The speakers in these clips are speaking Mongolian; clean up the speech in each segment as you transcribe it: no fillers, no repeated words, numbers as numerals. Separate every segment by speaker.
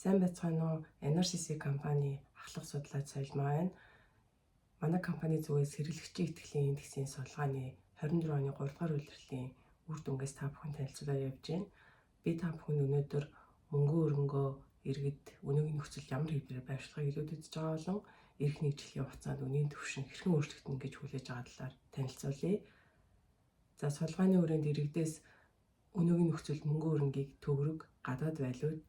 Speaker 1: Сайн байцгаана уу? NRCC компани ахлах судлаач Солимоо байна. Манай компани зүгээс хэрэглэгчийн итгэлийн индексийн судалгааны 24 оны 3 дугаар улирлын үр дүнгээс та бүхэн танилцуулаад явж байна. Би та бүхэн өнөөдөр мөнгөн өрөнгөө иргэд өнөөгийн нөхцөлд ямар хэвлэлээр байршлахыг илүүд үзэж байгаа болон ирэх нэг жилийн хугацаанд үнийн түвшин хэрхэн өөрчлөгдөнө гэж хүлээж байгаа талаар танилцуулъя. За, судалгааны хүрээнд иргэдээс өнөөгийн нөхцөлд мөнгөн өрөнгийг төгрөг, гадаад валют,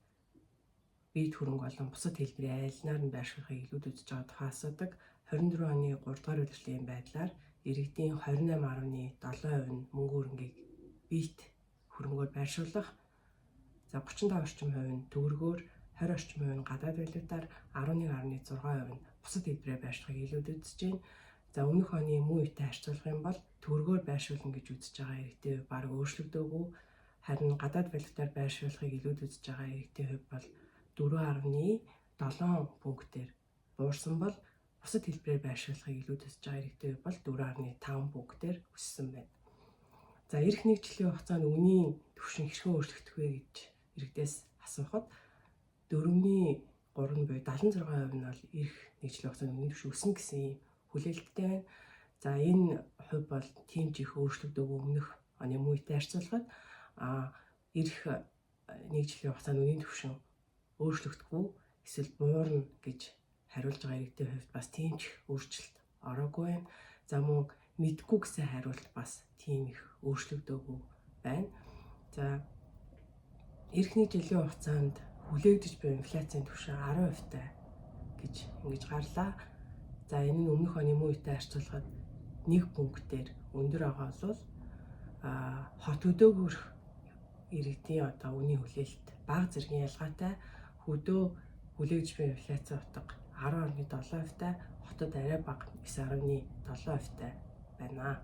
Speaker 1: бие хөрөнгө болон бусад хэлбэрийн айлнаар нь байршуулахыг илүүд үзэж байгаа тухай асуудаг. 24 оны 3 дугаар улирлын байдлаар иргэдийн 28.7% нь мөнгө өрөнгийг биет хөрөнгөөр байршуулах, за 35 орчим хувь нь төгрөгөөр, 20 орчим хувь нь гадаад валютаар, 11.6% нь бусад хэлбэрээр байршуулахыг илүүд үзэж байна. За, өмнөх оны мөн үетэй харьцуулах юм бол төгрөгөөр байршуулна гэж үзэж байгаа иргэдийн хувь бараг өөрчлөгдөөгүй. Харин гадаад валютаар байршуулахыг илүүд үзэж байгаа иргэдийн хувь бол 4.7 пунктээр буурсан бол бусад хэлбэрээр байршуулахыг илүүд үзэж байгаа иргэдийн хувь бол 4.5 пунктээр өссөн байна. За, ирэх нэг жилийн хугацаанд үнийн түвшин хэрхэн өөрчлөгдөх вэ гэж иргэдээс асуухад 4-ний 3 нь буюу 76% нь бол ирэх нэг жилийн хугацаанд үнийн түвшин өснө гэсэн ийм хүлээлттэй байна. За, энэ хувь бол тийм ч их өөрчлөгдөөгүй өмнөх оны мөн үетэй харьцуулахад, ирэх нэг жилийн хугацаанд үнийн түвшин өөрчлөгдөхгүй эсвэл буурна гэж хариулж байгаа иргэдийн хувьд бас тийм ч их өөрчлөлт ороогүй байна. За, мөн мэдэхгүй гэсэн хариулт бас тийм их өөрчлөгдөөгүй байна. За, ирэх нэг жилийн хугацаанд хүлээгдэж буй инфляцийн түвшин 10% тай гэж ингэж гарлаа. За, энэ нь өмнөх оны мөн үетэй харьцуулахад нэг пунктээр өндөр байгаа бол хот хөдөөгөрх иргэдийн одоо үнийн хүлээлт бага зэргийн ялгаатай. Хөдөө хүлээгдэж буй инфляцийн утга 10.7% тай, хотод арай бага 9.7% тай байна.